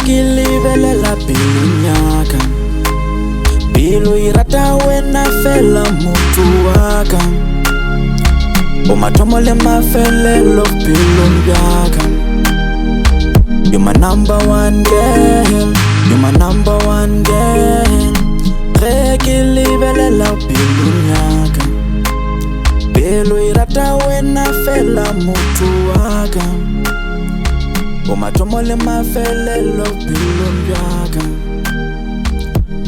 ke lebelela pelong yaka Pelo e rata wena fela motho wa ka O mathomo le mafelelo pelong bjaka You're my number one girl You're my number one girl Ge ke lebelela pelong yaka Pelo e rata wena fela motho wa ka O mathomo le mafelelo pelong bjaka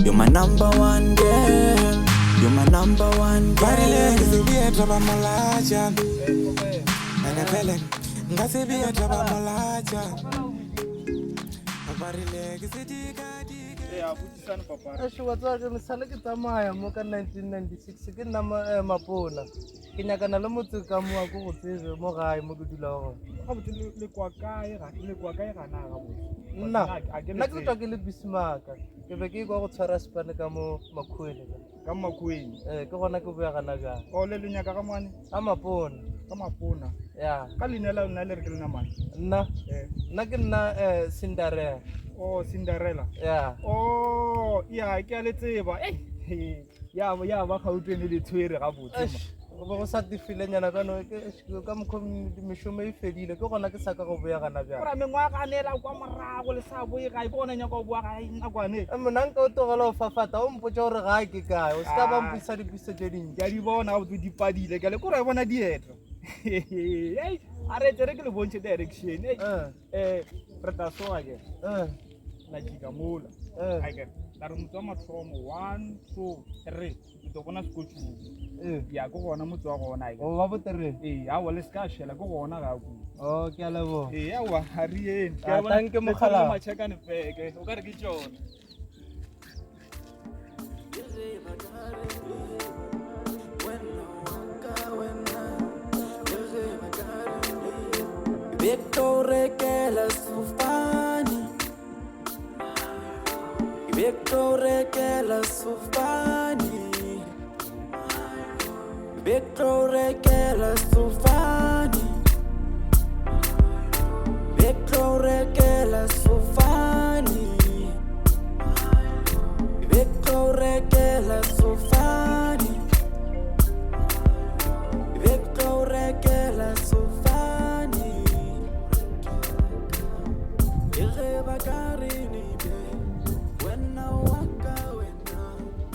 You're my number one girl You're my number one Ba rile ke girl se bue taba molatša Ene pele nka se bue taba molatša Ba rile ke se dikadike Eish, wa tseba ke sale ke tsamaya mo ka 1996 ke nna eh, mapona ke nyakana le motse ka mo a ko go tsebe mo gae mo ke dulago gona Gabotse le le kwa kae ga le kwa kae gana gabotse? nna A ke le nna ke tsebe. tswa ke le bismaka ke be ke ikwa go tshwara sepane ka mo makhuele ka Ka Makueng. ee ke gona ke boya gana bjang O le le nyaka ga mane a mapona ka mapona. ya Ka leina la lona le re ke lena mang? nna Eh. nna ke nna um cinderella Oh Cinderella. ya Oh ya ke a le tseba. Eh. Ya ya ba Gauteng le tshwere gabotse. ma. Eish, go be go sa tefilenyana bjano ka mokgwa mešomo e fedile ke gona ke sa ka go boya gana bjang Ora mengwaga ne la kwa morago le sa boe gae ke gona nyaka go boa gae nakwane. Eh, mona nka o tlogela go fafata o mpotsa gore gae ke kae o se ka ba Ah. mpotsa dipuso tse dintsi Ke a di bona gabotse di padile ke a le kore e bona dieta. Ei, a re tle re ke le bontšhe direction. Ei. Eh, Eh, re tla soa ke. eh, La jika mola. eh, Akere la re motse wa mathomo 1 2 3 o tlo bona sekotšong. eh. Ya ke gona motse wa gona akere. o ba botereng Ee, aowa le se ka šela ke gona ga ku. o ke a leboga Ee, aowa ga re yeng. Ke Ah, a bona thank you, le tshwere mokgalabje. matšhekane feke, o ka re ke tšona. Be tlo rekela sefofane Be tlo rekela sefofane Be tlo rekela sefofane Be tlo rekela sefofane Be tlo rekela sefofane Be tlo rekela sefofane Le ge ba ka re nebe wena wa ka wena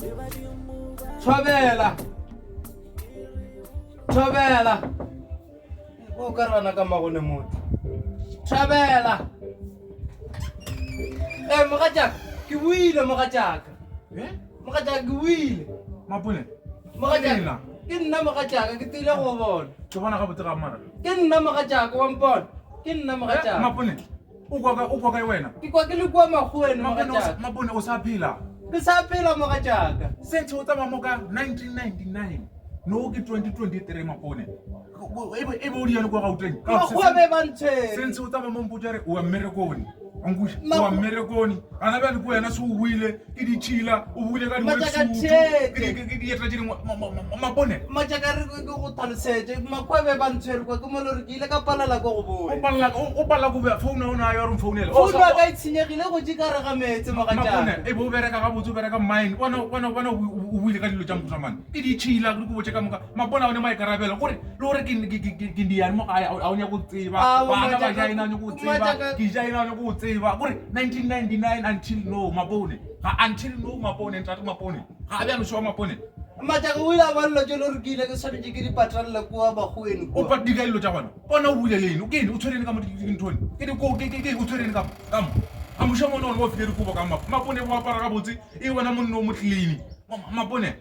le badimo ba thobela thobela o ka re bana ka magone motho thobela ee mogatšaka ke buile mogatšaka Eh? mogatšaka ke buile Mapone. mogatšaka ke nna mogatšaka ke tile go bona Ke bona gabotse ga mara. ke nna mogatšaka wa mpona ke nna mogatšaka Mapone. O kwa ka o kwa kae wena? Ke kwa ke le kua makgoweng Mapone o sa- mogatšaka. Mapone o sa phela. Ke sa phela mogatšaka. Since o tsamaya mo ka 1999 no ke 2023 Mapone. E be e be o di yane kwa Gauteng. Ka Makgowa be ba ntshwere. Since o tsamaya mo mpotša re o wa mmerekoni. Wa nkweša? O wa Makgo- mmerekoni. Gana bjale ke wena se o buile ke ditšhila, o buile ka Matšaka di-worksuit, theetše. ke di- ke- ke dieta tše dingwe. Ma- ma- ma- Mapone. Matšaka re ke go tlhalosetše makgowa be ba ntshwere kwa ke mo le gore ke ile ka palela ko go O boya. palela o palela ko bea founu ya ona ya gore mfounele. Founu ya ka e tshenyegile go tše ka re ga meetse Mapone mogatšaka. e be o bereka gabotse o bereka mine bona bona bona o o buile ka dilo tša mohuta mang ke ditšhila ke dikobo tše ka moka mapone a one maikarabelo gore le gore ke ke- ke- ke- ke ndiane mo gae a o nyako go tseba Ah, bo bana ba Matšaka- jaena o nyako go tseba Matšaka- ke jaena o nyako go tseba gore 1999 until no mapone ga until no mapone ntate mapone ga a bjalo šoa mapone Matšaka o ile a ba dilo tše le gore ke ile ke swanetše ke di patalela kua makgoweng o kua. pa di ka dilo tša gona bona o buile le eng o ke eng o tshwerene ka mo dinthong ke di ko ke ke o tshwerene ka mo ka mo a moša mone one o file dikobo ka mo mapone bo apara gabotse e wena monno o mo clean mapone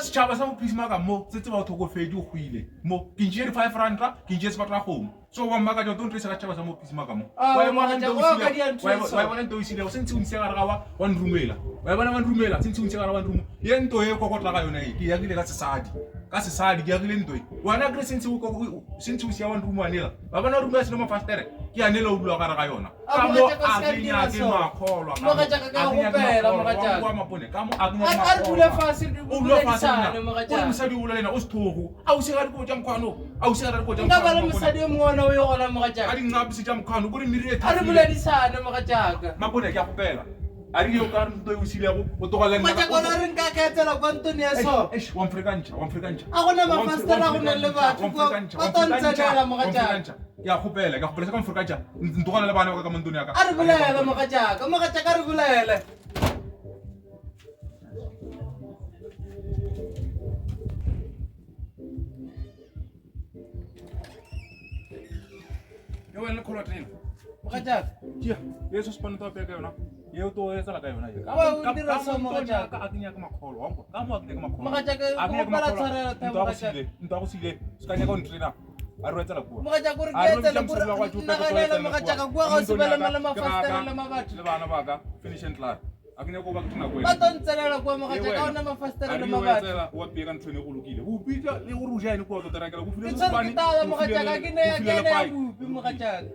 setšhaba sa bophirima ka mo se tseba o tlhokofedi o hwile mo ke ntšee di-five ranta ke ntšee sebato ya kgomo so wa mmakatša o tlo ntresa ka setšhaba sa mo phirima ka mo wa e bona nto o isilego se ntse o ntse gare ga wa wa nrumela wa e bona wa nrumela se ntse o ntse gare wa nrumo ye nto e kokotla ka yone e ke yakile ka sesadi. Ka sesadi ke agile ntlo e. Wena kere since o since o sia wa room anela. Ba bona room ya sena mafastere. Ke anela o dula gare ga yona. A Ka mo mogatšaka a se ka ke dira nyake so. makgolwa. Ka mo Mogatšaka a ka ke nyake gopela makgolwa. Wa mogatšaka. kwa mapone. Ka mo a ke nyake A a re dule makgolwa. fase re O dula fase boledisane nna. Gore mogatšaka. mosadi o bolela le yena o sethogo. A o sega dikobo tša mkhwano. A o sega dikobo tša Nka ba le mkhwano, Mapone. mosadi yo mongwe ona o ye gona Ka mogatšaka. dinqapisi tša mkhwano kore meriri e A re thapile. boledisane mogatšaka. Mapone ke a gopela. A rile o ka re ntlo e o silego o tlogelela nna. Mogatšaka ona re nka ka etela kwa ntone ya so. Eish, wa mfrekantšha, wa mfrekantšha. A gona mafastere a go nang le batho kua, ba tlo ntsenela mogatšaka. Ke a kgopela, ke a kgopela se ka mfrekantšha. Ntogela le bana ba ka ka mo ntlong ya ka. A re bolele mogatšaka, mogatšaka a re bolele. Yo wena le kholwa ena. Mogatšaka. Tšea, ye se sepane to ka yona. Ye o to etsela ka yona ye. Wa o dira so mogatšaka. Ka a ke nyaka makgolo, wa nkwa. Ka mo a ke nyaka makgolo. Mogatšaka, A ke nyaka kgopela makgolo. tshwarelo tlhe, Ntwa go mogatšaka. sile, ntwa go sile. Se ka nyaka o ntrena. A re etsela kua. Mogatšaka o re A ke re etsele bitša kore mosadi wa gagwe, naganela tlo mogatšaka kua. kua ga o se Ka be le montong ya le ka, mafastere le ke mabatho. Le bana ba ka, finish and klaar. A ke nyaka go ba ke nako Ba tlo ntsenela kua mogatšaka ga ona mafastere le mabatho. wa peka ntho ene go lokile. O bitsa le gore o ja ene kua o tlo terakela. Go file Ke tshwere ke taba mogatšaka ke ne ya ke ne ya bupi mogatšaka.